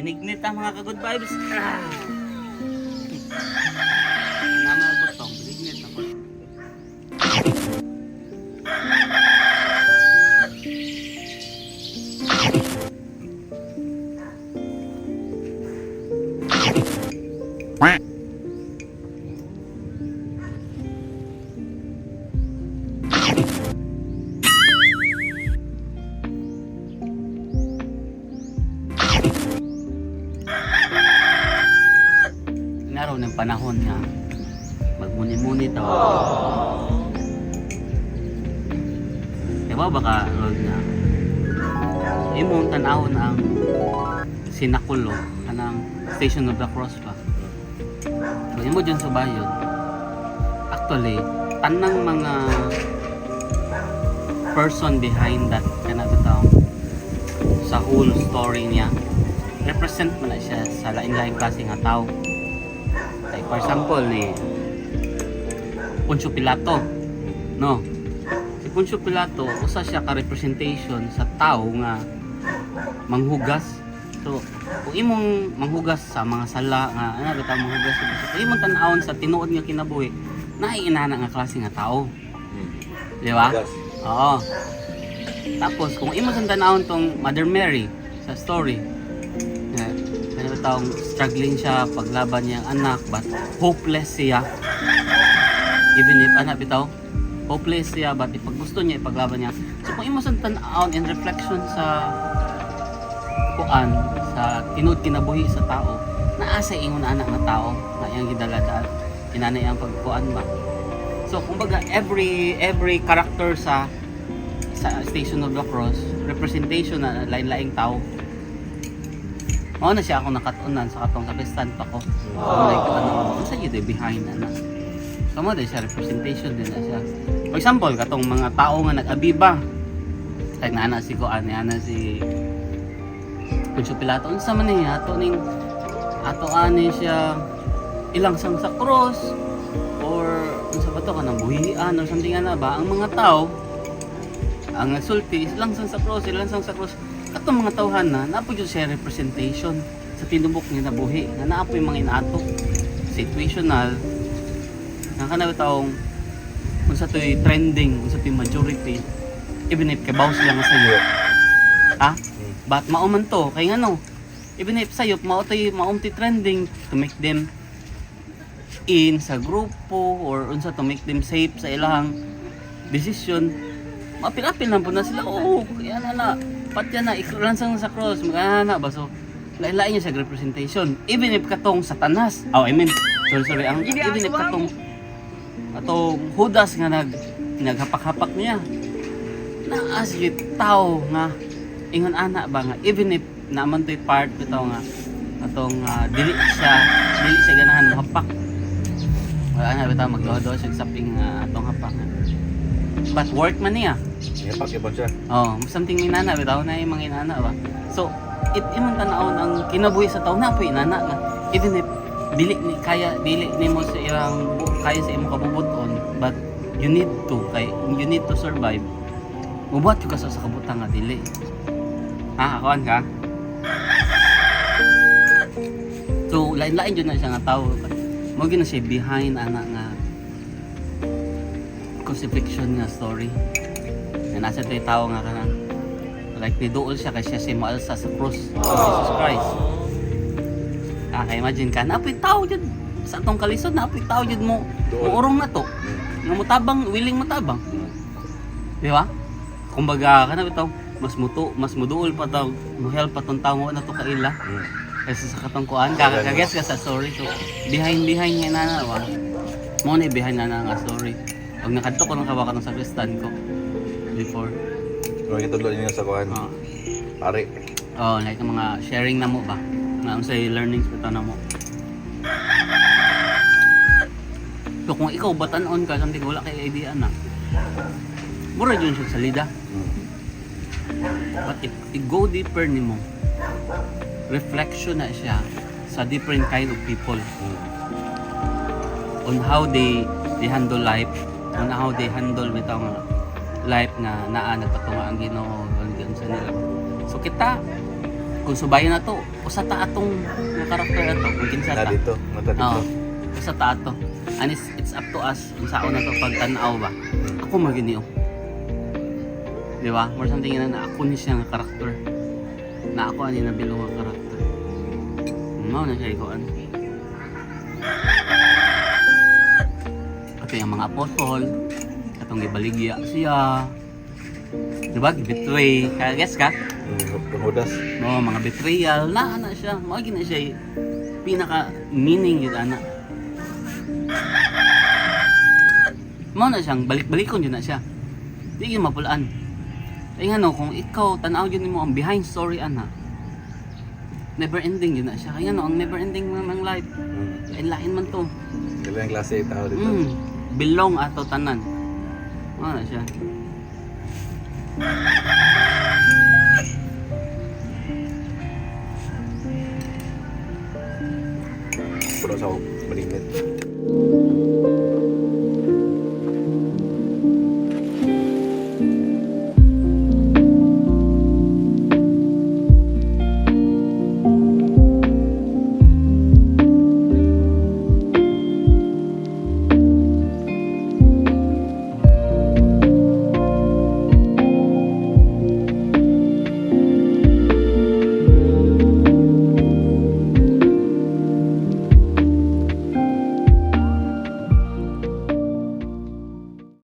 Binignit ang mga ka-good vibes. Ah. Ano mga butong, binignit ako. Ngaraw ng panahon nga magmuni-muni ta. Diba baka Lord nga imong tan-awon ang sinakulo kanang Station of the Cross ba. So imo dyan sa bayon. Actually, tanang mga person behind that kana bitaw sa whole story niya, represent man na siya sa lain-laing klase nga tao. Like for example ni Poncio Pilato, no? Si Poncio Pilato usa siya ka representation sa tao nga manghugas. So, kung imong manghugas sa mga sala nga ano bitaw manghugas, so, kung imong tan-awon sa tinuod nga kinabuhi, naay inana nga klase nga tao. Di ba? Gas. Oo. Tapos, kung imo sa tanawon tong Mother Mary sa story, na ano ba taong struggling siya paglaban niyang anak, but hopeless siya. Even if anak bitaw, hopeless siya, but ipag gusto niya, ipaglaban niya. So, kung imo sa tanawon in reflection sa kuan, sa tinuod kinabuhi sa tao, naa sa ingon anak nga tao, na iyang gidala inanay ang pagkuan ba. So, kumbaga, every character sa Station of the Cross, representation na lain-laing tao. Mao na siya ako nakatunan sa katong sakristan pa ko. Like, ano, unsa yun eh, behind na na. So, mo din siya, representation din na siya. For example, katong mga tao nga nag-abiba. Like, naana si Kuan, naana si Poncio Pilato. Unsa man niya, ato ning, ato ani siya ilang sang sa cross or unsa ba to, kanang buhian or something ana ba. Ang mga tao ang nagsulti is langsang sa cross, ilangsang sa cross. Katong mga tawhan na naa gyud siya representation sa tinubok nga nabuhi nga naa po'y mga inaato situational nga kana taong unsa to'y trending, unsa to'y majority, even if kabaw sila nga sayo, ha, but mao man to kay ngano, even if sayop mao to'y maumti trending to make them in sa grupo or unsa to make them safe sa ilang decision, mapil-apil na po na sila. Oo, kaya na na patya na ikulansang sa cross magana ba. So lain-lain niya sa representation, even if katong Satanas, oh, I mean, sorry, sorry, ang even if katong Judas nga naghapak-hapak niya, naa sige tao nga ingon ana ba nga even if naaman to'y part bitaw nga atong dili siya ganahan mohapak, wala na bitaw magduha-duha siya saping atong hapak nga, but work man niya. Yapak yapak siya. Oh, something inana bitaw na yung mga inana ba. So, it imong tan-awon ang kinabuhi sa tao na po inana nga even if dili ni kaya, dili nimo sa ilang kaya sa imong kabubuton, but you need to kay you need to survive. Mubuhat ka sa kabutang nga dili. Ha, kuan ka? So, lain-lain jud na siya nga tao. Mo gyud na siya behind ana nga crucifixion nga story. Na nasa to'y tao nga kanang like niduol siya kay siya si moalsa sa cross of Jesus Christ. Ah, kay imagine ka, naapoy tao jud sa atong kalisod, naapoy tao jud mo Duol. muurong na to. Nga motabang, willing motabang. Di ba? Kumbaga kana bitaw, mas muduol pa daw, mo help pa tong tao na to kaila kaysa sa katong kuan. Kagets ka sa story. So behind behind nga na wa. Mo na behind na na nga story. Pag nakadto ko nang kawa katong sakristan ko before. Pero kitudlo niya sa kuan. Oh. Pare. Oh, like ang mga sharing na mo ba? Nga unsay learnings bitaw na mo. So kung ikaw batan-on ka, something wala kay idea na. Mura jud siya sa salida. But if it go deeper nimo, reflection na siya sa different kind of people on how they handle life, on how they handle bitaw nga life nga naa nagpatunga ang Ginoo sa nila. So kita Kung subayon na to, usa ta atong nga karakter ato, kung kinsa Na ta. dito, na dito. Oo. Usa ta ato. And it's up to us kung saan na to pagtan-aw ba. Ako magini oh. Di ba? Or something na ako ni siya nga karakter. Na ako ani nabilo nga karakter. Mao na siya ikuan. Ato yung mga apostol, atong gibaligya siya. Di ba? Gibetray. Kaya guess ka? Kang Judas. No, mga betrayal na ana siya. Mao gina siya pinaka meaning yun ana. Mao na siyang balik-balikon yun na siya. Di yun mapulaan. Kaya nga no, kung ikaw tan-aw yun nimo ang behind story ana. Never ending yun na siya. Kaya nga no, ang never ending man ang life. Lain-lain man to. Kailan ang klase tao dito. Belong ato tanan. Mao na siya. Puno sa